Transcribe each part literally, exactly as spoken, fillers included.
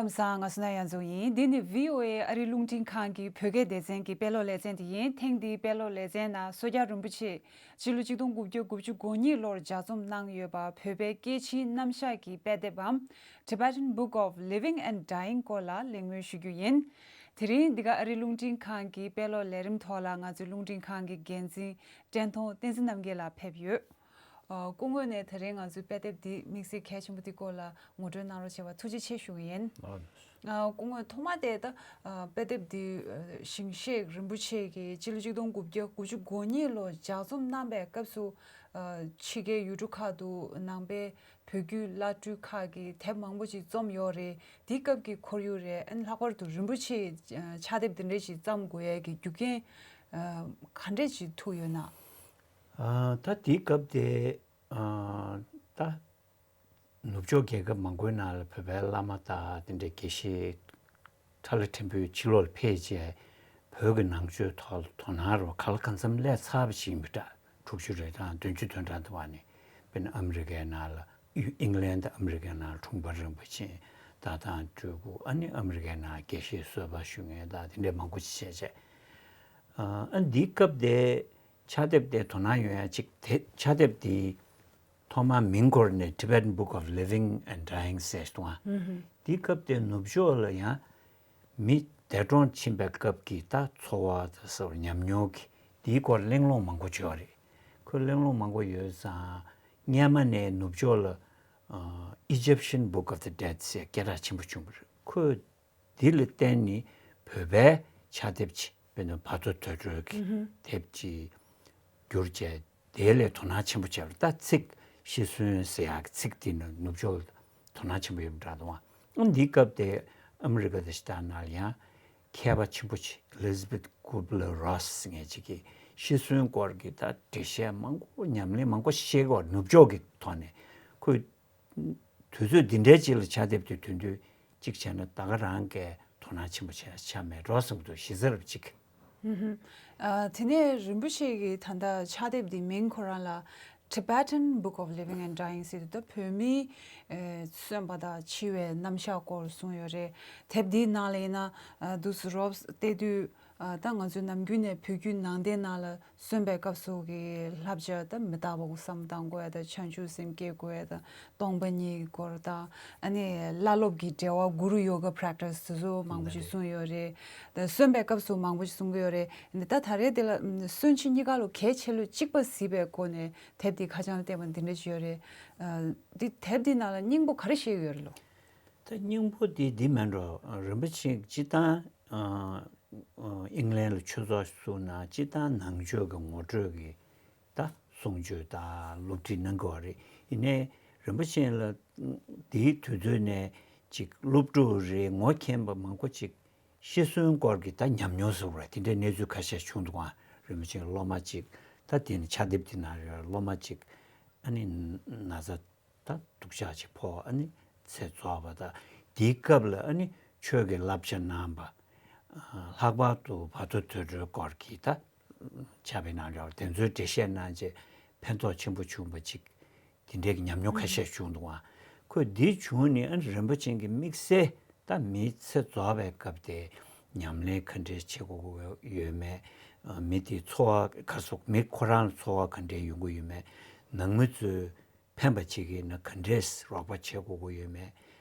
ཁམས་བཟང་། ང་བསོད་ནམས་དབྱངས་འཛོམས་ཡིན། འདི་ནི་བྷི་ཨོ་ཨེ་ཨ་རིའི་རླུང་འཕྲིན་ཁང་གི་བོད་སྐད་སྡེ་ཚན་གྱི་དཔེ་ཀློག་ལེ་ཚན་དེ་ཡིན། ཐེངས་འདིའི་དཔེ་ཀློག་ལེ་ཚན་ནང་བསོད་རྒྱལ་རིན་པོ་ཆེས་སྤྱི་ལོ་གཅིག་སྟོང་དགུ་བརྒྱ་དགུ་བཅུ་གོ་གཉིས་ལོར་ལྗགས་རྩོམ་གནང་ཡོད་པ་བོད་པའི་སྐད་ཆའི་རྣམ་གཞག་གི་དཔེ་དེབ་བམ། Tibetan Book of Living and Dying སྐོར་ལ་གླེང་མོལ་ཞུ་རྒྱུ་ཡིན། དེ་རིང་འདི་ག་ཨ་རིའི་རླུང་འཕྲིན་ཁང་གི་དཔེ་ཀློག་ལས་རིམ་ཐོག་ལ་ང་ཚོའི་རླུང་འཕྲིན་ཁང་གི་འགན་འཛིན་བཀྲས་མཐོང་བསྟན་འཛིན་རྣམ་རྒྱལ་ལགས་ཕེབས་ཡོད། ཨ། སྐུ་ངོ་ནས་དེ་རིང་ང་ཚོའི་དཔེ་དེབ་འདི་དམིགས་བསལ་གལ་ཆེན་པོ་འདི་སྐོར་ལ་ངོ་སྤྲོད་གནང་རོགས་བྱས་པར་ཐུགས་རྗེ་ཆེ་ཞུ་གི་ཡིན། ཨ། སྐུ་ངོ་ཐོག་མ་དེ་ད་ཨ་དཔེ་དེབ་འདི་ཨ་ཞིང་གཤེགས་རིན་པོ་ཆེ་གིས་སྤྱི་ལོ་གཅིག་སྟོང་དགུ་བརྒྱ་དགུ་བཅུ་གོ་གཉིས་ལོར་ལྗགས་རྩོམ་གནང་པའི་སྐབས་སུ། ཨ། ཕྱི་རྒྱལ་ཡུལ་གྲུ་ཁག་ཏུ་ནང་པའི་བོད་བརྒྱུད་བླ་སྤྲུལ་ཁག་གིས་དེབ་མང་པོ་ཅིག་རྩོམ་ཡོད་རེད། དེའི་སྐབས་ཀྱི་ཁོར་ཡུག་རེད། ཨ་ནི་ལྷག་པར་དུ་རིན་པོ་ཆེས་ཕྱག་དེབ་འདི་འདྲ་ཞིག་བརྩམས་དགོས་ཡས་ཀྱི་རྒྱུ་རྐྱེན་ཨ་ག་འདྲས་ཅིག་ཐུག་ཡོད་ན། ཨ། ད་དེའི་སྐབས་དེ་ཨ་ད་ནུབ་ཕྱོགས་རྒྱལ་ཁབ་མང་པོའི་ནང་ལ་བོད་པའི་བླ་མ་དང་དེ་འདྲའི་དགེ་བཤེས་ཁྲ་ལ་ཕྲན་བུ་ཕྱི་ལོགས་ལ་ཕེབས་རྗེས་བོད་ཀྱི་ནང་ཆོས་ཐོག་ལ་དོ་སྣང་རོ་ག་ལ་གང་འཚམ་སླེབས་ཚར་བ་ཞིག་ཡིན་པ་འདྲ། དྲུག་ཅུ་རེ་གྲངས་བདུན་ཅུ་དོན་གྲངས་དུ་བ་ནས་དཔེར་ན་ཨ་མི་རི་ཀའི་ནང་ལ་ཨིང་ལན་དང་ཨ་མི་རི་ཀའི་ནང་ལ་འཁྲུངས་པ་རིན་པོ་ཆེ་ད་དང་སྤྲུལ་སྐུ། ཨ་ནི་ཨ་མི་རི་ཀའི་ནང་དགེ་བཤེས་གསོལ་བ་ཞུ་མཁན་དང་དེ་འདྲའི་མང་པོ་ཞིག་བྱས་རྗེས། ཨ་འདིའི་སྐབས་དེ་ཕྱག་དེབ་དེ་དོ་སྣང་ཡོད་ཡ་གཅིག་དེ་ཕྱག་དེབ་དེའི་ཐོག་མ་མིང་སྐོར་ནས་Tibetan Book of Living and Dying ཟེར་འདུག་ཨ། ཨུ་ཧུ། དེའི་སྐབས་དེ་ནུབ་ཕྱོགས་ལ་ཡང་མི་འདས་གྲོངས་ཕྱིན་པའི་སྐབས་ཀྱི་ད་འཚོ་བ་དང་ཟེར་བ་ཉམས་མྱོང་གི་དེའི་སྐོར་གླེང་སློང་མང་པོ་བྱུང་བ་རེད། ཁོས་གླེང་སློང་མང་པོ་ཡོད་ཙང་སྔོན་མ་ནས་ནུབ་ཕྱོགས་ལ་ཨ་Egyptian Book of the Dead ཟེར་སྐད་གྲགས་ཆེན་པོ་བྱུང་བ་རེད། ཁོས་འདི་ལ་བརྟེན་ནས་བོད་པའི་ཕྱག་དེབ་ཅིག་དཔེར་ན་བར་དོ་དོལ་སྒྲོལ་གྱི་ཨུ་ཧུ། དེབ་ཅིག་བསྒྱུར་བྱས། དེ་ལས་དོ་སྣང་ཆེན་པོ་བྱས་པ་རེད། ད་ཚིག་ཤི་གསོན་ཟེར་ཡག་གི་ཚིག་དེ་ནི་ནུབ་ཕྱོགས་ལ་དོ་སྣང་ཆེན་པོ་ཡོད་པ་འདྲ་འདུག་ཨང་། འདིའི་སྐབས་དེ་ཨ་མི་རི་ཀ་དང་ཤི་ད་ནང་ལ་ཡང་མཁས་པ་ཆེན་པོ་ཅིག་Elizabeth Kubler-Ross ཟེར་མཁན་ཅིག་གིས་ཤི་གསོན་སྐོར་གྱི་ད་འགྲེལ་བཤད་མང་པོ་ཉམས་ལེན་མང་པོ་བཤད་སྐོར་ནུབ་ཕྱོགས་ཀྱི་ཐོག་ནས་ཁོས་དུས་ཚོད་འདི་འདྲའི་ཅིག་ལ་ཕྱག་དེབ་དེ་ཐོན་དུས་གཅིག་བྱས་ན་ད་ག་རང་གིས་དོ་སྣང་ཆེན་པོ་བྱས་ཆགས་མེད་འགྲོ་བསམ་འདུག་ཞེ་ས་རབ་ཅིག་ཨ། དེ་ནས་རིན་པོ་ཆེ་གིས་ད་ལྟ་ཕྱག་དེབ་འདི་མིང་ཁོ་རང་ལ་Tibetan Book of Living and Dying ཟེར་དུས་ད་བོད་མིའི་ཨེ་གསོན་པ་དང་འཆི་བའི་རྣམ་གཞག་སྐོར་གསུངས་ཡོད་རེད། དེབ་འདིའི་ནང་ལ་ཡིན་ན་ཨ་འདུག་སེ་རོབ་བལྟས་དུས། ཨ་ད་ང་ཚོའི་ནམ་རྒྱུན་ནས་བོད་བརྒྱུད་ནང་བསྟན་ནང་ལ་གསོན་པའི་སྐབས་སུ་གི་བསླབ་བྱ་ད་མི་རྟག་པ་གི་བསམ་བཏང་དགོས་ཡ་ད་བྱང་ཆུབ་སེམས་བསྐྱེད་དགོས་ཡ་ད་སྟོང་པ་ཉིད་ཀྱི་སྐོར་དང་ཨ་ནི་བླ་སློབ་ཀྱི་འབྲེལ་བ་Guru Yoga practice དེ་ཚོ་མང་པོ་ཞིག་གསུངས་ཡོད་རེད། ད་གསོན་པའི་སྐབས་སུ་མང་པོ་ཞིག་གསུང་གི་ཡོད་རེད། འདི་ད་ད་རེས་དེ་ལ་གསོན་འཆི་གཉིས་ཀ་ལོ་གལ་ཆེ་ལོས་གཅིག་པ་གཟིགས་པའི་སྒོ་ནས་དེབ་འདི་ཁ་བྱང་ལ་བལྟས་པ་འདི་འདྲ་ཞིག་ཡོད་རེད། ཨ་འདི་དེབ་འདི་ནང་ལ་སྙིང་པོ་ག་རེ་བཤད་ཀྱི་ཡོད་རེད་ལོ། ད་སྙིང་པོ་འདི་འདི་མིན་འགྲོ། རིན་པོ་ཆེ་སྤྱིར་བཏང་ཨ་ཨ་ཨིང་ལན་ལ་ཆོས་ཚོགས་སུ་ན་སྤྱིར་བཏང་ནང་ཆོས་ཀྱི་ངོ་སྤྲོད་ཀྱི་ད་གསུང་ཆོས་དང་སློབ་ཁྲིད་གནང་གི་ཡོད་རེད། ཡིན་ནའི་རིན་པོ་ཆེ་ལ་དེའི་དུས་ཚོད་ནས་ཅིག་སློབ་ཕྲུག་རེད་ངོ་མཁྱེན་པ་མང་པོ་ཅིག་ཤི་གསོན་སྐོར་གྱི་ད་ཉམས་མྱོང་ཟེར་བ་རེད། དེ་འདྲའི་གནས་ཚུལ་ཁ་ཤས་བྱུང་འདུག་ཨ། རིན་པོ་ཆེ་སློབ་མ་ཅིག་ད་དེ་ནི་ཕྱག་དེབ་དེ་ནང་རེད། སློབ་མ་ཅིག་ཨ་ནི་ན་ཚ་ད་སྡུག་ཅག་ཅིག་ཕོག་ཨ་ནི་ཚེ་རྫོགས་པ་དང་དེའི་སྐབས་ལ་ཨ་ནི་ཆོས་ཀྱི་བསླབ་བྱ་གནང་བ། ལྷག་པར་དུ་བར་དོ་དོལ་སྒྲོལ་སྐོར་གྱི་ད་ཕྱག་དཔེ་གནང་འདྲ་བ་དེ་ཚོའི་འགྲེལ་བཤད་གནང་རྗེས་ཕན་ཐོགས་ཆེན་པོ་བྱུང་བ་ཅིག་དེ་འདྲའི་ཉམས་མྱོང་ཁ་ཤས་བྱུང་འདུག་ཨ། ཁོས་འདི་བྱུང་ནས་ཨ་ནི་རིན་པོ་ཆེ་གི་དམིགས་བསལ་ད་མི་ཚེ་རྫོགས་པའི་སྐབས་དེ་ཉམས་ལེན་ག་འདྲས་བྱེད་དགོས་ཀྱི་ཡོད་མེད། མི་དེའི་འཚོ་བ་ག་སོགས་མི་ཁོ་རང་ལ་འཚོ་བ་ག་འདྲས་ཡོང་གི་ཡོད་མེད། ནང་མི་ཚོས་ཕན་པ་བྱེད་ཀྱི་ན་ག་འདྲས་རོགས་པ་བྱེད་དགོས་ཀྱི་ཡོད་མེད།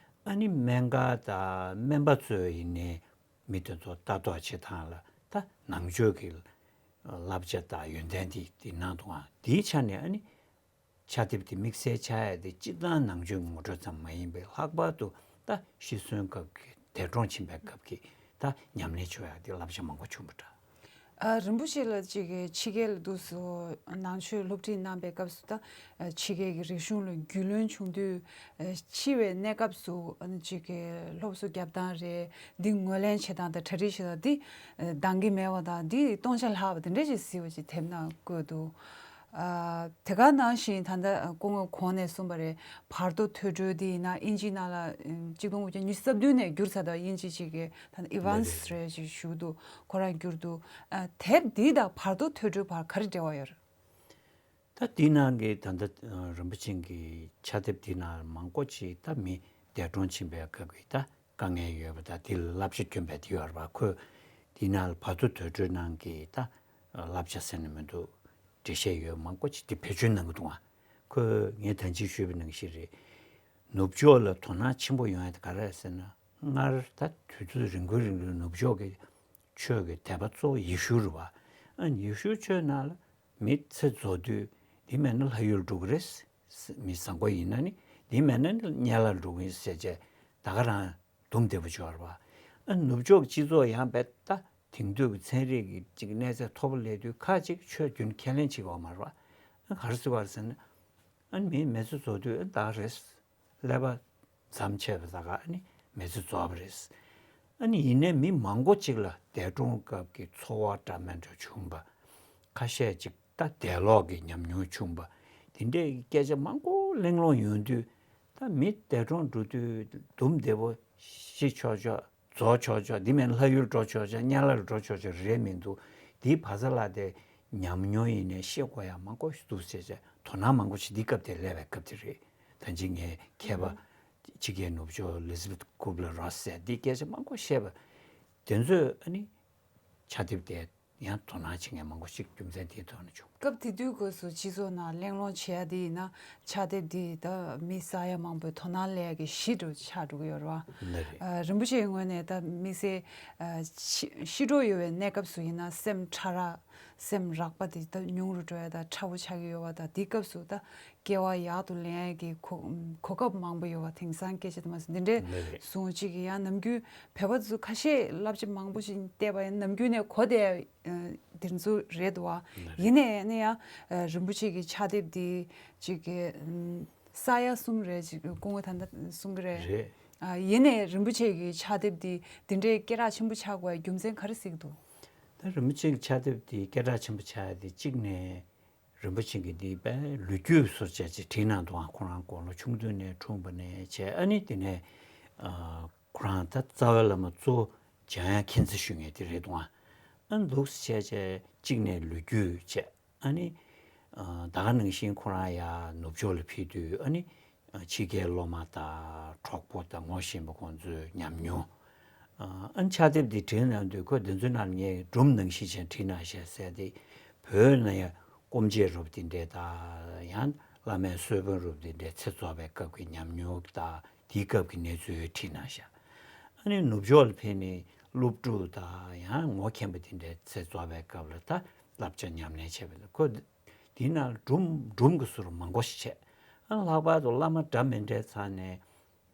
ཨ་ནི་སྨན་ཁང་དང་སྨན་པ་ཚོས་ཡིན་ནའི་མི་དེ་ཚོ་ལྟ་རྟོག་བྱེད་སྟངས་ལ་ད་ནང་ཆོས་ཀྱི་བསླབ་བྱ་དང་ཡོན་ཏན་དེ་དེ་གནང་འདུག་ཨ། དེའི་ཆ་ནས་ཨ་ནི་ཕྱག་དེབ་དེ་དམིགས་བསལ་ཆགས་ཡ་དེ་སྤྱིར་བཏང་ནང་ཆོས་ངོ་སྤྲོད་ཙམ་མ་ཡིན་པའི་ལྷག་པར་དུ་ད་ཤི་གསོན་སྐབས་ཀྱི་འདས་གྲོངས་ཕྱིན་པའི་སྐབས་ཀྱི་ད་ཉམས་ལེན་བྱུང་ཡ་དེ་བསླབ་བྱ་མང་པོ་བྱུང་བ་འདྲ། ཨ་རིན་པོ་ཆེ་ལ་ཅིག་གི་ཕྱི་རྒྱལ་དུ་སུ་ནང་ཆོས་སློབ་ཁྲིད་གནང་པའི་སྐབས་སུ་ད་ཕྱི་རྒྱལ་གྱི་རིག་གཞུང་ལ་རྒྱུས་ལོན་བྱུང་དུས་འཆི་བའི་གནས་སྐབས་སུ་ཅིག་གི་སློབ་གསོ་རྒྱབ་སྟངས་རེད། འདི་ངོས་ལེན་བྱེད་སྟངས་དང་གྲ་སྒྲིག་བྱེད་སྟངས་འདི་འདང་གི་མེད་པ་དང་འདི་སྟོང་ཆ་ལྷག་པ་དེ་འདྲ་ཞིག་གཟིགས་པ་ཅིག་དེབ་ནང་བཀོད་འདུག་ཨ་དེ་ག་ནང་བཞིན་ད་ལྟ་སྐུ་ངོ་གོང་ནས་གསུངས་པ་རེད། བར་དོ་ཐོས་གྲོལ་འདི་ཡིན་ན་དབྱིན་ཇིའི་ནང་ལ་ཨམ་གཅིག་སྟོང་དགུ་བརྒྱ་ཉི་ཤུ་རྩ་བདུན་ནས་བསྒྱུར་ཚར་འདུག་དབྱིན་ཇི་གཅིག་གིས་ད་ལྟ་ཨི་ཝན་སི་རེད་ཅིག་ཞུ་འདུག་ཁོ་རང་བསྒྱུར་འདུག་ཨ་དེབ་འདི་དང་བར་དོ་ཐོས་གྲོལ་བར་ག་རེ་འབྲེལ་བ་ཡོད་རེད། ད་འདི་ནང་གི་ད་ལྟ་རིན་པོ་ཆེ་གི་ཕྱག་དེབ་འདི་ནང་མང་པོ་ཅིག་ད་མི་འདས་གྲོངས་ཕྱིན་པའི་སྐབས་ཀྱི་ད་ དཀའ་ངལ་ཡོད་པ་དང་དེ་ལ་བསླབ་བྱ་སྐྱོན་པའི་དེ་ཡོད་རེད་པ། ཁོས་དེ་ནང་ལ་བར་དོ་དོད་འགྲོའི་ནང་གི་ད་བསླབ་བྱ་ཟེར་ན་མི་འདུག་འགྲེལ་བཤད་ཡོད་མང་པོ་ཅིག་དེ་བེད་སྤྱོད་གནང་གི་འདུག་ཨ། ཁོས་ངས་ད་ཅི་ཞུས་པ་ནང་བཞིན་རེད། ནུབ་ཕྱོགས་ལ་དོ་སྣང་ཆེན་པོ་ཡོང་ཡ་དེ་ག་རེ་རེད་ཟེར་ན། སྔར་ད་དུས་ཚོད་རིང་པོའི་རིང་ལ་ནུབ་ཕྱོགས་ཀྱི་ཆོས་ཀྱི་དད་པ་གཙོ་བོ་ཡེ་ཤུ་རེད་བ། ཨ་ནི་ཡེ་ཤུའི་ཆོས་ནང་ལ་མི་ཚེ་རྫོགས་དུས་འདི་མེད་ན་ལྷ་ཡུལ་འགྲོ་གི་རེད། མི་བཟང་པོ་ཡིན་ན་ནི། འདི་མེད་ན་ནི་དམྱལ་བར་འགྲོ་གི་ཡིན་ཟེར་བྱས་ད་ག་རང་སྡུག་བསྔལ་པོ་ཅིག་ཡོད་རེད་བ། ཨ་ནི་ནུབ་ཕྱོགས་སྤྱི་ཚོགས་ཡང་བས་ད་དེང་དུས་ཀྱི་ཚན་རིག་གི་ཅིག་གནས་ཚད་མཐོ་པོ་སླེབས་དུས་ཁ་ཅིག་ཆོས་རྒྱུན་ཁས་ལེན་བྱེད་ཀྱི་ཡོད་མ་རེད་བ། ཨ་ག་རེ་ཟེར་བ་རེད་ཟེར་ན། ཨ་ནི་མིའི་མི་ཚེ་རྫོགས་དུས་ཨ་ད་ག་རེད། ཀླད་པ་མཚམས་ཆད་པ་ད་ག་ཨ་ནི་མི་ཚེ་རྫོགས་པ་རེད། ཨ་ནི་ཡིན་ནའི་མི་མང་པོ་ཅིག་ལ་འདས་གྲོངས་སྐབས་ཀྱི་ཚོར་བ་འདྲ་མི་འདྲ་བྱུང་པ། ཁ་ཤས་ཅིག་ད་འདས་ལོག་གི་ཉམས་མྱོང་བྱུང་པ། དེ་འདྲའི་སྐད་ཆ་མང་པོ་གླེང་སློང་ཡོང་དུས་ད་མི་འདས་གྲོངས་འགྲོ་དུས་སྡུག་བསྔལ་པོ་ཤི་ཆོག་ཆོག་རྫོགས་ཆོག་ཆོག་འདི་མིན་ལྷ་ཡུལ་འགྲོ་ཆོག་ཆོག་དམྱལ་བར་འགྲོ་ཆོག་ཆོག་རེད་མི་འདུག་འདིའི་བར་ས་ལ་དེ་ཉམས་མྱོང་ཡིན་ནའི་ཤེས་དགོས་ཡ་མང་པོ་ཞིག་འདུག་ཟེར་བྱས་དོ་སྣང་མང་པོ་ཞིག་འདི་སྐབས་དེར་སླེབས་པའི་སྐབས་དེ་རེད། ད་ཅི་ངས་མཁས་པ་ཕྱི་རྒྱལ་ནུབ་ཕྱོགས་ལི་ཛི་བེད་ཀུབ་ལར་རོ་སི་ཟེར་འདི་སྐད་ཆ་མང་པོ་བཤད་པ་དེ་ཚོས་ཨ་ནི་ཕྱག་དེབ་དེ་ཡང་དོ་སྣང་བྱེད་མཁན་མང་པོ་ཞིག་རྒྱུ་མཚན་དེའི་ཐོག་ནས་བྱུང་། སྐབས་དེ་དུས་སྐབས་སུ་སྤྱི་ཚོགས་ནང་གླེང་སློང་བྱེད་ཡ་དེ་ཡིན་ན་ཕྱག་དེབ་འདི་ད་མི་ས་ཡ་མང་པོའི་དོ་སྣང་སླེབས་ཡ་གི་གཞི་འདྲ་ཆགས་འགྲོ་གི་ཡོད་རེད་བ། ལགས་རེད། ཨ་རིན་པོ་ཆེའི་ངོས་ནས་ད་མི་སེར་ཨ་ཤི་ཤི་འགྲོ་ཡོད་པའི་གནས་སྐབས་སུ་ཡིན་ན་སེམས་ཕྲ་རགས་སེམས་རགས་པ་དེ་ད་ཉུང་རུ་འགྲོ་ཡ་ད་ཕྲ་བོ་ཆགས་ཀྱི་ཡོད་པ་ད་དེ་སྐབས་སུ་ད་སྐྱེ་བ་ཡག་ཏུ་ལེན་ཡ་གི་གོ་གོ་སྐབས་མང་པོ་ཡོད་པ་དེང་སང་སྐད་ཆ་དེ་མ་ཟད་འདི་འདྲའི་ལགས་རེད། བཟུང་གཅིག་གི་ཡང་ནམ་རྒྱུན་བོད་པ་ཚོ་ཁ་ཤས་བསླབ་བྱ་མང་པོ་ཞིག་བལྟས་པ་ཡིན་ནམ་རྒྱུན་ནས་གོ་བསྡད་ཨ་དེ་ཚོ་རེད་འདུག་བ། ཡིན་ནའི་ནི་ཡང་ཨ་རིན་པོ་ཆེ་གི་ཕྱག་དེབ་འདི་ཅིག་གི་ཨམ་ས་ཡ་གསུམ་རེད་ཅིག་སྐུ་ངོ་ད་ལྟ་གསུང་གི་རེད། རེད། ཨ་ཡིན་ནའི་རིན་པོ་ཆེ་གི་ཕྱག་དེབ་འདི་འདི་འདྲའི་སྐད་གྲགས་ཆེན་པོ་ཆགས་དགོས་རྒྱུ་མཚན་ག་རེ་གཟིགས་འདུག་ད་རིན་པོ་ཆེ་གི་ཕྱག་དེབ་འདི་སྐད་གྲགས་ཆེན་པོ་ཆགས་ཡ་དེ་གཅིག་ནས་རིན་པོ་ཆེ་གི་འདི་དཔེ་ལོ་རྒྱུས་སོར་བྱས་ཅིག་བྲིས་གནང་འདུག་ཁོ་རང་དགུང་ལོ་ཆུང་དུས་ནས་འཁྲུངས་པ་ནས་བྱས་ཨ་ནི་དེ་ནས་ཨ་ཁོ་རང་ད་རྩ་བའི་བླ་མ་གཙོ་བོ་འཇམ་དབྱངས་མཁྱེན་བརྩེ་ཞུ་མཁན་དེ་རེད་འདུག་ཨ་འདུག་སེ་བྱས་བྱས་གཅིག་ནས་ལོ་རྒྱུས་བྱས་ཨ་ནི་ཨ་ད་ག་ནང་བཞིན་ཁོ་རང་ཡར་ནུབ་ཕྱོགས་ལ་ཕེབས་དུས་ཨ་ནི་ཨ་ཕྱི་རྒྱལ་སློབ་མ་དང་གྲོགས་པོ་དང་ངོ་ཤེས་པ་ཁོང་ཚོའི་ཉམས་མྱོང་། ཨ་ཕྱག་དེབ་འདི་བྲིས་གནང་དུས་ཁོས་འདི་ཚོའི་ནང་ངས་སྒྲུང་ནང་བཞིན་བྱས་བྲིས་གནང་ཞེས་ཟེར་ཏེ། བོད་ན་ཡང་སྐུ་མཆེད་རུ་དེ་འདྲས་དང་ཡང་བླ་མའི་གསོལ་དཔོན་རུ་དེ་འདྲས་ཚེ་རྫོགས་པའི་སྐབས་ཀྱི་ཉམས་མྱོང་དང་དེའི་སྐབས་ཀྱི་གནས་ཚུལ་བྲིས་གནང་ཤག་ཨ་ནི་ནུབ་ཕྱོགས་ལ་ཕེབས་ནས་སློབ་ཕྲུག་དང་ཡང་ངོ་མཁན་པ་དེ་འདྲས་ཚེ་རྫོགས་པའི་སྐབས་ལ་ད་བསླབ་བྱ་ཉམས་ལེན་བྱས་པ་ལ་ཁོ་དེའི་ནང་སྒྲུང་སྒྲུང་གི་ཟུར་མང་པོ་ཞིག་བྱས། ཨ་ལྷག་པར་དུ་བླ་མ་འདྲ་མི་འདྲའི་ཚང་ནས།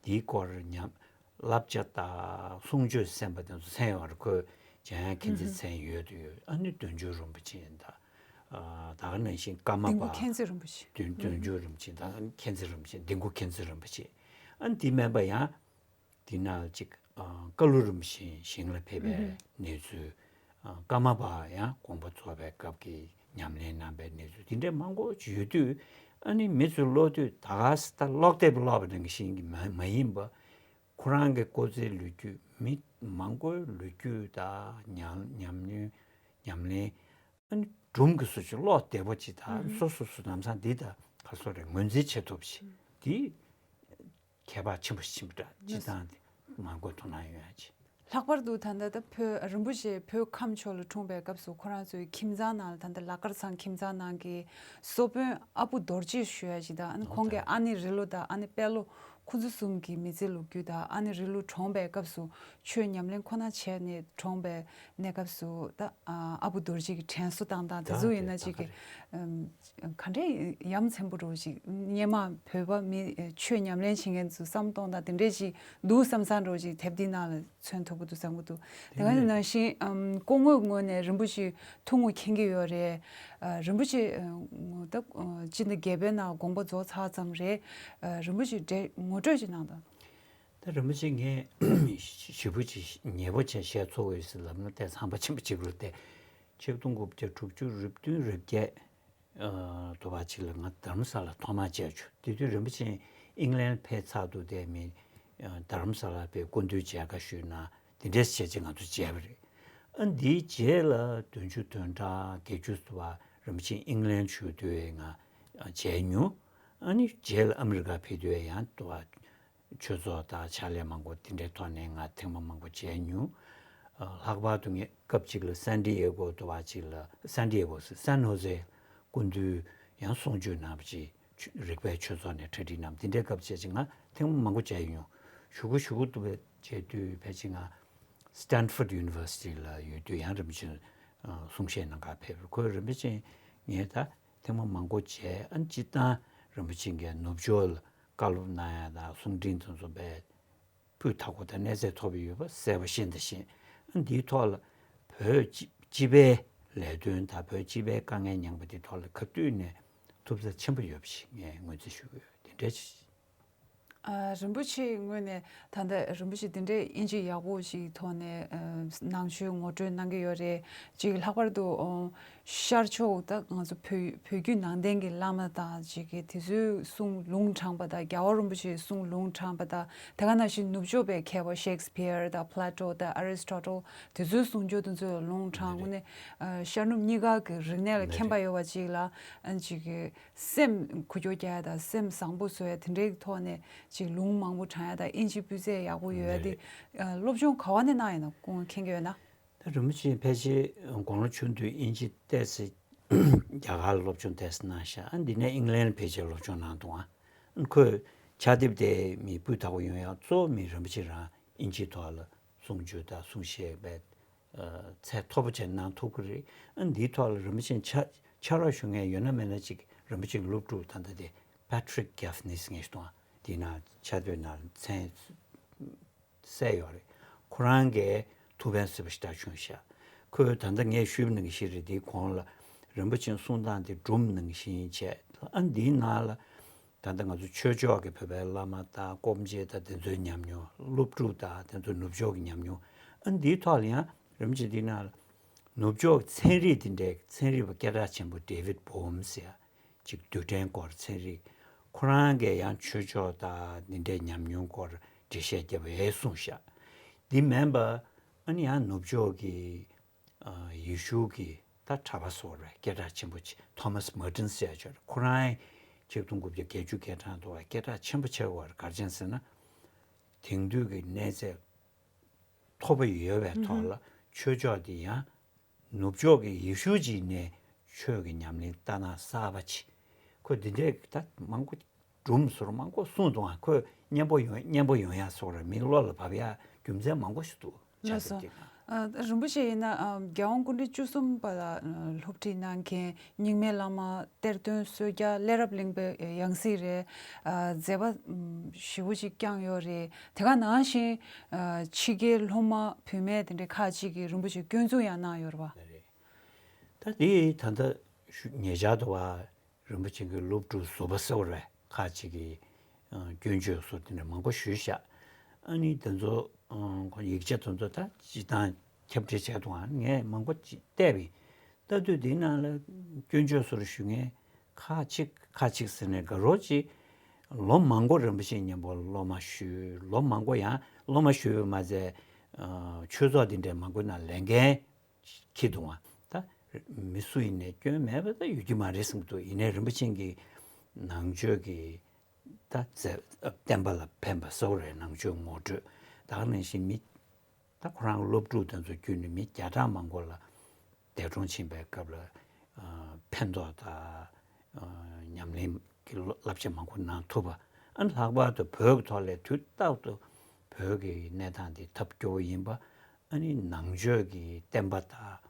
དེའི་སྐོར་ཉམས་བསླབ་བྱ་དང་གསུང་ཆོས་གསན་པ་དེ་ཚོ་མཚན་ཡོད་རེད། ཁོས་འཇམ་དབྱངས་མཁྱེན་བརྩེ་མཚན་ཡོད་དུ་ཡོད། ཨ་ནི་དོན་གཅོད་རིན་པོ་ཆེ་དང་། ད་ག་ནང་བཞིན་ཀརྨ་ལྡིང་པ། དགུ་མཁྱེན་བརྩེ་རིན་པོ་ཆེ། དོན་དོན་གཅོད་རིན་པོ་ཆེ་དང་མཁྱེན་བརྩེ་རིན་པོ་ཆེ། ལྡིང་དགུ་མཁྱེན་བརྩེ་རིན་པོ་ཆེ། ཨ་ནི་དེ་མིན་པ་ཡང་དེ་ན་ཅིག་བཀའ་བློན་རིན་པོ་ཆེ་ཞིང་ལ་ཕེབས་པའི་གནས་ཚུལ། ཀརྨ་པ་ཡང་དགོངས་པ་རྫོགས་པའི་སྐབས་ཀྱི་ཉམས་ལེན་གནང་པའི་གནས་ཚུལ་དེ་འདྲའི་མང་པོ་ཅིག་ཡོད་དུས། ཨ་ནི་མི་ཚོས་ཀློག་དུས་ད་ག་ས་ད་ཀློག་དེབ་ཀློག་པ་ནང་བཞིན་གྱི་མ་མ་ཡིན་པ། ཁོ་རང་གི་སྐུ་ཚེའི་ལོ་རྒྱུས་མི་མང་པོའི་ལོ་རྒྱུས་དང་ཉམས་ཉམས་མྱོང་ཉམས་ལེན། ཨ་ནི་སྒྲུང་གི་སོ་ཅིག་ཀློག་བདེ་པོ་ཅིག་དང་སོ་སོ་སོ་ལམ་སང་འདི་དང་ག་སོ་རེ་ངོས་འཛིན་བྱེད་ཐུབ་ཅིག་འདི། ཁྱད་པར་ཆེན་པོ་ཞིག་ཕྱིན་པ་འདྲ་སྤྱི་བཏང་དེ་མང་པོ་དོ་སྣང་ཡོང་ཡ་ཆེ། ལྷག་པར་དུ་ད་ལྟ་ད་བོད་རིན་པོ་ཆེ་བོད་ཁམས་ཕྱོགས་ལ་འཁྲུངས་པའི་སྐབས་སུ་ཁོ་རང་ཚོའི་ཁྱིམ་ཚང་ནང་ལ་ད་ལྟ་ལ་དཀར་ཚང་ཁྱིམ་ཚང་ནང་གི་གསོ་དཔོན་ཨ་བུ་རྡོ་རྗེ་ཞུ་ཡ་ཞིག་དང་ཨ་ནི་ཁོང་གི་ཨ་ནེ་རི་ལོ་དང་ཨ་ནེ་དཔལ་ལོ་ཁོ་ཚོ་གསུམ་གྱི་མི་ཚེ་ལོ་རྒྱུས་དང་ཨ་ནེ་རི་ལོ་གྲོངས་པའི་སྐབས་སུ་ཆོས་ཉམས་ལེན་ཁོ་ན་བྱས་ནས་གྲོངས་པའི་གནས་སྐབས་སུ་ད་ཨ་བུ་རྡོ་རྗེ་གི་དྲན་གསོ་བཏང་སྟངས་དེ་ཚོ་ཡིན་ན་ཅིག་གི་ག་འདྲའི་ཡ་མཚན་པོ་འདྲ་ཞིག་སྔོན་མ་བོད་པ་མི་ཆོས་ཉམས་ལེན་བྱེད་མཁན་ཚོ་བསམ་གཏོང་སྟངས་དེ་འདྲས་ཞིག་འདུག་བསམ་བསམ་འདྲ་ཞིག་དེབ་འདི་ནང་ལ་མཚོན་ཐུབ་ཀྱི་འདུག་བསམ་གྱི་འདུག་དེ་ག་ནང་བཞིན་སྐུ་ངོ་ངོས་ནས་རིན་པོ་ཆེ་ཐུང་ངུ་མཁྱེན་གྱི་ཡོད་རེད། རིན་པོ་ཆེ་ད་སྤྱི་ཟླ་བརྒྱད་པའི་ནང་དགོངས་པ་རྫོགས་ཚར་ཙམ་རེད། རིན་པོ་ཆེ་འདྲ་ངོ་སྤྲོད་ཅིག་གནང་དང་། ད་རིན་པོ་ཆེ་ངས་ཞིབ་པོ་ཅིག་ཉེ་པོ་བྱས་བཤད་ཚོར་བ་ཡོད་ཟེར་ལབ་ན་ཏོག་ཙམ་ཚང་པ་ཆེན་པོ་ཅིག་རེད་དེ། ཆིག་སྟོང་དགུ་བརྒྱ་དྲུག་ཅུ་རེ་བདུན་རེ་བརྒྱད། ཨ་དུ་བ་ཅིག་ལ་ང་རྡ་རམ་ས་ལ་ཐོག་མར་མཇལ་བྱུང་། དེ་དུས་རིན་པོ་ཆེ་ཨིང་ལན་ཕེབས་ཚར་འདུག་དེ་མིན་ཨ་རྡ་རམ་ས་ལ་པའི་སྐུ་མདུན་མཇལ་ཁ་ཞུས་ན་དེ་འདྲས་བྱས་རྗེས་ང་ཚོ་མཇལ་བ་རེད། ཨ་འདིའི་རྗེས་ལ་བདུན་ཅུ་དོན་གྲངས་བརྒྱད་ཅུ་དུ་བ་རིན་པོ་ཆེ་ཨིང་ལན་བཞུགས་དུས་ང་ཨ་མཇལ་མྱོང་། ཨ་ནི་རྗེས་ལ་ཨ་མི་རི་ཀ་ཕེབས་དུས་ཡང་དུ་བ། ཆོས་ཚོགས་དང་ཕྱག་ལས་མང་པོ་དེ་འདྲའི་ཐོག་ནས་ང་ཐེངས་མ་མང་པོ་མཇལ་མྱོང་། ཨ། ལྷག་པར་དུ་ངས་སྐབས་གཅིག་ལ་སན་ཏི་ཨེ་གོ་དུ་བ་གཅིག་ལ་སན་ཏི་ཨེ་གོ་ཟེར་སན་ཧོ་ཟེ་སྐུ་མདུན་ཡང་གསུང་ཆོས་གནང་བ་ཅིག་རིག་པའི་ཆོས་ཚོགས་ནས་གྲ་སྒྲིག་གནང་དེ་འདྲའི་སྐབས་བྱས་ཅིག་ང་ཐེངས་མ་མང་པོ་མཇལ་ཡོང་། ཞུ་གུ་ཞུ་གུ་དུ་བས་བྱས་དུས་ཕལ་ཆེར་ང་Stanford University ལ་ཡོད་དུས་ཡང་རིན་པོ་ཆེ་གསུང་བཤད་གནང་གར་ཕེབས། ཁོས་རིན་པོ་ཆེ་ངས་ད་ཐེངས་མ་མང་པོ་བྱས། ཨ་ནི་སྤྱིར་བཏང་རིན་པོ་ཆེ་གིས་ནུབ་ཕྱོགས་ལ་བཀའ་སློབ་གནང་ཡ་དང་གསུང་འཕྲིན་དེ་ཚོ་བས་སྤུས་དག་པོ་དང་གནས་ཚད་མཐོ་པོ་ཡོད་པ་གསལ་པོ་ཤིན་ཏུ་ཤེས། ཨ་ནི་འདིའི་ཐོག་ལ་བོད་སྤྱི་སྤྱི་པའི་ལས་དོན་དང་བོད་སྤྱི་པའི་དཀའ་ངལ་མྱངས་པ་འདིའི་ཐོག་ལ་ག་དུས་ནས་ཐུབ་ཚད་ཆེན་པོ་ཡོད་པ་ཞིག་ངས་ངོས་འཛིན་ཞུ་གི་ཡོད། དེ་འདྲའི་ཅིག་ཨ། རིན་པོ་ཆེའི་ངོས་ནས་ད་ལྟ་རིན་པོ་ཆེ་འདི་འདྲའི་དབྱིན་ཇི་ཡག་པོ་ཞིག་ཐོག་ནས་ཨ། ནང་ཆོས་ངོ་སྤྲོད་གནང་གི་ཡོད་རེད། ཅིག་ལྷག་པར་དུ་ཨ། ཤར་ཕྱོགས་ད་ང་ཚོ་བོད་བོད་བརྒྱུད་ནང་བསྟན་གྱི་བླ་མ་དང་ཅིག་གི་དེ་ཚོའི་གསུང་ལུང་དྲངས་པ་དང་རྒྱལ་བ་རིན་པོ་ཆེའི་གསུང་ལུང་དྲངས་པ་དང་དེ་ག་ནང་བཞིན་ནུབ་ཕྱོགས་པའི་མཁས་པ་ཤེག་སི་ཕི་ཡར་དང་ཕ་ལ་ཊོ་དང་ཨ་རི་སི་ཊོ་ཊལ་དེ་ཚོའི་གསུང་ཆོས་དེ་ཚོའི་ལུང་དྲངས། དངོས་གནས་ཨ། ཤར་ནུབ་གཉིས་ཀ་གི་རིག་གནས་ལ་མཁྱེན་པ་ཡོད་པ་ཅིག་ལ་ཨ། ཅིག་གི་སེམས་འགུལ་སྐྱོད་རྒྱག་ཡ་དང་སེམས་བཟང་པོ་བཟོ་ཡ་དེ་འདྲའི་ཐོག་ནས་ཅིག་ལུང་མང་པོ་དྲངས་ཡ་དང་དབྱིན་ཇི་སྤུས་ཚད་ཡག་པོ་ཡོད་ཡ་དེ། ཨ། སློབ་སྦྱོང་ག་བ་ནས་གནང་ཡོད་ན་སྐུ་ངོ་མཁྱེན་གྱི་ཡོད་ན། ད་རིན་པོ་ཆེ་ཕལ་ཆེར་དགུང་ལོ་ཆུང་དུས་དབྱིན་ཇི་ཏོག་ཙམ་རྒྱ་གར་ལ་སློབ་སྦྱོང་ཏོག་ཙམ་གནང་ཤག་ཨ། འདི་ནས་ཨིང་ལན་ཕལ་ཆེར་སློབ་སྦྱོང་གནང་འདུག་ཨ། ཁོས་ཕྱག་དེབ་དེ་མི་སྤུས་དག་པོ་ཡོང་ཡ་གཙོ་བོ་མི་རིན་པོ་ཆེ་རང་དབྱིན་ཇིའི་ཐོག་ལ་གསུང་ཆོས་དང་གསུང་བཤད་པའི་ཚད་མཐོ་པོ་བྱས་གནང་ཐུབ་ཀྱི་རེད། ཨ། འདིའི་ཐོག་ལ་རིན་པོ་ཆེ་ཕྱག་ཕྱག་རོགས་ཞུ་མཁན་ཡོད་ན་མེད་ན་ཅིག་རིན་པོ་ཆེ་གི་སློབ་ཕྲུག་ད་ལྟ་དེ་Patrick Gaffney ཟེར་མཁན་ཞིག་འདུག་ཨ། དེའི་ནང་ཕྱག་དེབ་ནང་མཚན་གསལ་ཡོད་རེད། ཁོ་རང་གིས་ཐུགས་ཕན་གསོས་པ་ཞེ་དྲག་བྱུང་ཤག་ཁོས་ད་ལྟ་ངས་ཞུས་པ་ནང་བཞིན་རེད། དེའི་གོང་ལ་རིན་པོ་ཆེའི་གསུང་སྟངས་དེ་སྒྲུང་ནང་བཞིན་བྱས། ཨ། འདིའི་ནང་ལ་ད་ལྟ་ང་ཚོ་ཆོས་ཕྱོགས་ཀྱི་བོད་པའི་བླ་མ་དང་སྐོར་འབྱེད་དང་དེ་ཚོའི་ཉམས་མྱོང་། སློབ་ཕྲུག་དང་དེ་ཚོ་ནུབ་ཕྱོགས་ཀྱི་ཉམས་མྱོང་། ཨ། འདིའི་ཐོག་ལ་ཡང་རིན་པོ་ཆེ་འདིའི་ནང་ལ་ནུབ་ཕྱོགས་ཚན་རིག་དེ་འདྲའི་ཚན་རིག་པ་སྐད་གྲགས་ཆེན་པོ་David Bohm ཟེར་ཡ་ཅིག་རྡུལ་ཕྲན་སྐོར་ཚན་རིག་ཁོ་རང་གིས་ཡང་ཆོས་ཕྱོགས་དང་འདི་འདྲའི་ཉམས་མྱོང་སྐོར་འགྲེལ་བཤད་རྒྱབ་པ་ཡས་གསུངས་ཤག་འདི་མིན་པ་ཨ་ནི་ཡང་ནུབ་ཕྱོགས་ཀྱི་ཨ། ཡེ་ཤུ་གི་ད་གྲྭ་པ་ཟེར་བ་རེད། སྐད་གྲགས་ཆེན་པོ་ཆེ་Thomas Merton ཟེར་ཡ་ཅིག་ཡོད་རེད། ཁོ་རང་ཆིག་སྟོང་དགུ་བརྒྱ་བརྒྱད་ཅུ་གྱ་གྲངས་དུ་བ་སྐད་གྲགས་ཆེན་པོ་ཆེ་བ་རེད། ག་རེ་བྱས་ཟེར་ན་དེང་དུས་ཀྱི་གནས་ཚད་མཐོ་པོ་ཡོད་པའི་ཐོག་ལ་ཆོས་ཕྱོགས་འདི་ཡང་ནུབ་ཕྱོགས་ཀྱི་ཡེ་ཤུ་ཅིག་ནས་ཆོས་ཀྱི་ཉམས་ལེན་ལྟ་སྟངས་གསར་པ་ཅིག་ཁོས་འདི་འདྲའི་ད་མང་པོ་སྒྲུང་ཟེར་མང་པོ་གསུངས་འདུག་ཨ། ཁོས་སྙན་པོ་ཡོང་སྙན་པོ་ཡོང་ཡ་སོགས་རེད། མི་བློ་ལ་བབས་ཡ་རྒྱུ་མཚན་མང་པོ་ཞིག་འདུག་ལགས་སོ། ཕྱག་དེབ་དེ་ནང་། ཨ། རིན་པོ་ཆེ་ཡིན་ན་ཨ། རྒྱལ་དབང་སྐུ་ཕྲེང་བཅུ་གསུམ་པ་ལ་ཨ། སློབ་ཁྲིད་གནང་མཁན་རྙིང་མའི་བླ་མ་གཏེར་སྟོན་བསོད་རྒྱལ་ཀླས་རབ་གླིང་པའི་ཡང་སྲིད་རེད། ཨ། མཛད་པ་ཨ། ཞེ་པོ་ཅིག་བསྐྱངས་ཡོད་རེད། དེ་ག་ནང་བཞིན་ཨ། ཕྱི་རྒྱལ་སློབ་མ་བུད་མེད་དེ་འདྲའི་ཁག་ཅིག་གིས་རིན་པོ་ཆེ་སྐྱོན་འཛུགས་ཡང་གནང་ཡོད་རེད་པ། ད་དེ་ད་ལྟ་ཞུ་ཉེ་ཆར་དུ་བ་རིན་པོ་ཆེ་གི་སློབ་ཕྲུག་ཟུར་པ་ཟེར་བ་རེད། ཁག་ཅིག་གིས་ཨ། སྐྱོན་བརྗོད་སོགས་དེ་འདྲ་མང་པོ་ཞུས་ཤག་ཨ་ནི་དེ་ཚོ་ཨ། ཁོ་ཡིག་ཆ་དེ་ཚོ་ད་སྤྱིར་བཏང་ཁྱབ་བསྒྲགས་བྱས་འདུག་ཨ་ནི་ངས་མང་པོ་ཅིག་བལྟས་པ་ཡིན། ལྟ་དུས་དེའི་ནང་ལ་སྐྱོན་བརྗོད་སོགས་ཞུ་མཁན་ཁག་ཅིག་ཁག་ཅིག་ཟེར་ནས་དགའ་རོགས་ཅིག་ལོ་མང་པོ་རིན་པོ་ཆེ་མཉམ་པོ་སློབ་མ་ཞུས། ལོ་མང་པོ་ཡང་སློབ་མ་ཞུས་པ་མ་ཟད་ཨ། ཆོས་ཚོགས་དེ་འདྲའི་མང་པོའི་ནང་ལས་འགན་འཁྱེར་འདུག་ཨ། ད་མི་སུ་ཡིན་ནའི་སྐྱོན་མེད་པ་ད་ཡོད་ཀྱི་མ་རེད་བསམ་གྱི་འདུག་ཡིན་ནའི་རིན་པོ་ཆེ་གིས་ནང་ཆོས་ཀྱི་ད་མཛད་བསྟན་པ་ལ་ཕན་པ་གསོག་རེད། ནང་ཆོས་ངོ་སྤྲོད་ད་ག་ནང་བཞིན་མི་ད་ཁོ་རང་སློབ་ཕྲུག་དེ་ཚོ་བརྒྱུད་ནས་མི་བརྒྱ་ཕྲག་མང་པོ་ལ་འདས་གྲོངས་ཕྱིན་པའི་སྐབས་ལ་ཨ། ཕན་ཐོགས་དང་ཨ། ཉམས་ལེན་གྱི་བསླབ་བྱ་མང་པོ་གནང་ཐུབ་པ། ཨ་ནི་ལྷག་པར་དུ་བོད་ཀྱི་ཐོག་ལ་དུས་རྟག་ཏུ་བོད་ཀྱི་གནས་སྟངས་འདི་ཐབས་སྐྱོ་བོ་ཡིན་པ། ཨ་ནི་ནང་ཆོས་ཀྱི་བསྟན་པ་དང་ཨ་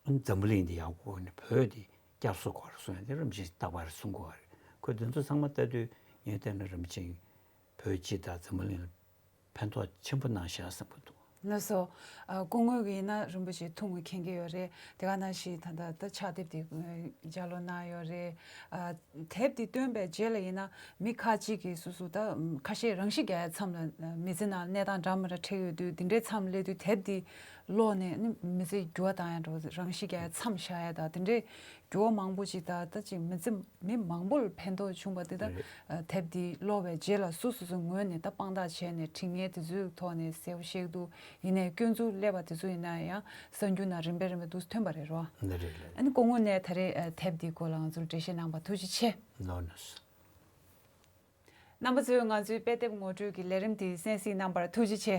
ནི་འཛམ་བུ་གླིང་འདི་ཡག་པོ་ནས་བོད་འདི་བསྐྱར་གསོ་དགོས་རེད་གསུངས་ཡ་དེ་རིན་པོ་ཆེས་རྟག་པར་གསུང་གི་ཡོད་རེད། ཁོས་དེ་ཚོ་ཚང་མ་ལྟ་དུས་ངས་བལྟས་ན་རིན་པོ་ཆེས་བོད་སྤྱི་དང་འཛམ་བུ་གླིང་ལ་ཕན་ཐོགས་ཆེན་པོ་གནང་ཤག་བསམ་གྱི་འདུག་ལགས་སོ། ཨ། སྐུ་ངོ་གིས་ཡིན་ན་རིན་པོ་ཆེ་ཐུགས་མཁྱེན་གྱི་ཡོད་རེད། དེ་ག་ནང་བཞིན་ད་ལྟ་ད་ཕྱག་དེབ་དེ་ལྗགས་ཀློག་གནང་ཡོད་རེད། ཨ། དེབ་དེ་བཏོན་པའི་རྗེས་ལ་ཡིན་ན་མི་ཁག་ཅིག་གིས་སོ་སོ་ད་ཁ་ཤས་རང་ཤི་རྒྱག་ཡའི་མཚམས་ལ་མི་ཚེ་ནང་གནས་སྟངས་འདྲ་མི་འདྲ་འཕྲད་ཡོད་དུས་དེ་འདྲའི་མཚམས་སླེབས་དུས་དེབ་དེ་ཀློག་ནས་ནི་མི་ཚེ་འགྱུར་བ་བཏང་ཡ་འདྲ་བོ། རང་ཤི་རྒྱག་ཡའི་མཚམས་བཞག་ཡ་ད་དེ་འདྲའི་འགྱུར་བ་མང་པོ་ཅིག་ད་ལྟ་ཅིག་མི་ཚེ་མི་མང་པོ་ལ་ཕན་ཐོགས་བྱུང་བ་དེ་ད། རེད། ཨ། དེབ་འདི་ཀློག་པའི་རྗེས་ལ་སོ་སོ་སོའི་ངོས་ནས་ད་དཔང་རྟགས་བྱས་ནས་དྲི་ངན་དེ་ཚོའི་ཐོག་ནས་གསལ་པོ་ཤེས་ཀྱི་འདུག་ཡིན་ནའི་སྐྱོན་འཛུགས་སླེབས་པ་དེ་ཚོ་ཡིན་ན་ཡང་གསར་འགྱུར་ནང་རིམ་པས་རིམ་པས་འདུག་ཐོན་པ་རེད་རོ། འདི་རེད་ལགས། ཨ་ནི་སྐུ་ངོ་ནས་ད་རེས་ཨ། དེབ་འདིའི་སྐོར་ལ་ང་ཚོར་འགྲེལ་བཤད་གནང་བ་ཐུགས་རྗེ་ཆེ། ལགས་ནས། རྣམ་པ་ཚོས་ང་ཚོའི་དཔེ་དེབ་ངོ་སྤྲོད་ཀྱི་ལས་རིམ་དེ་གསན་གཟིགས་གནང་བར་ཐུགས་རྗེ་ཆེ།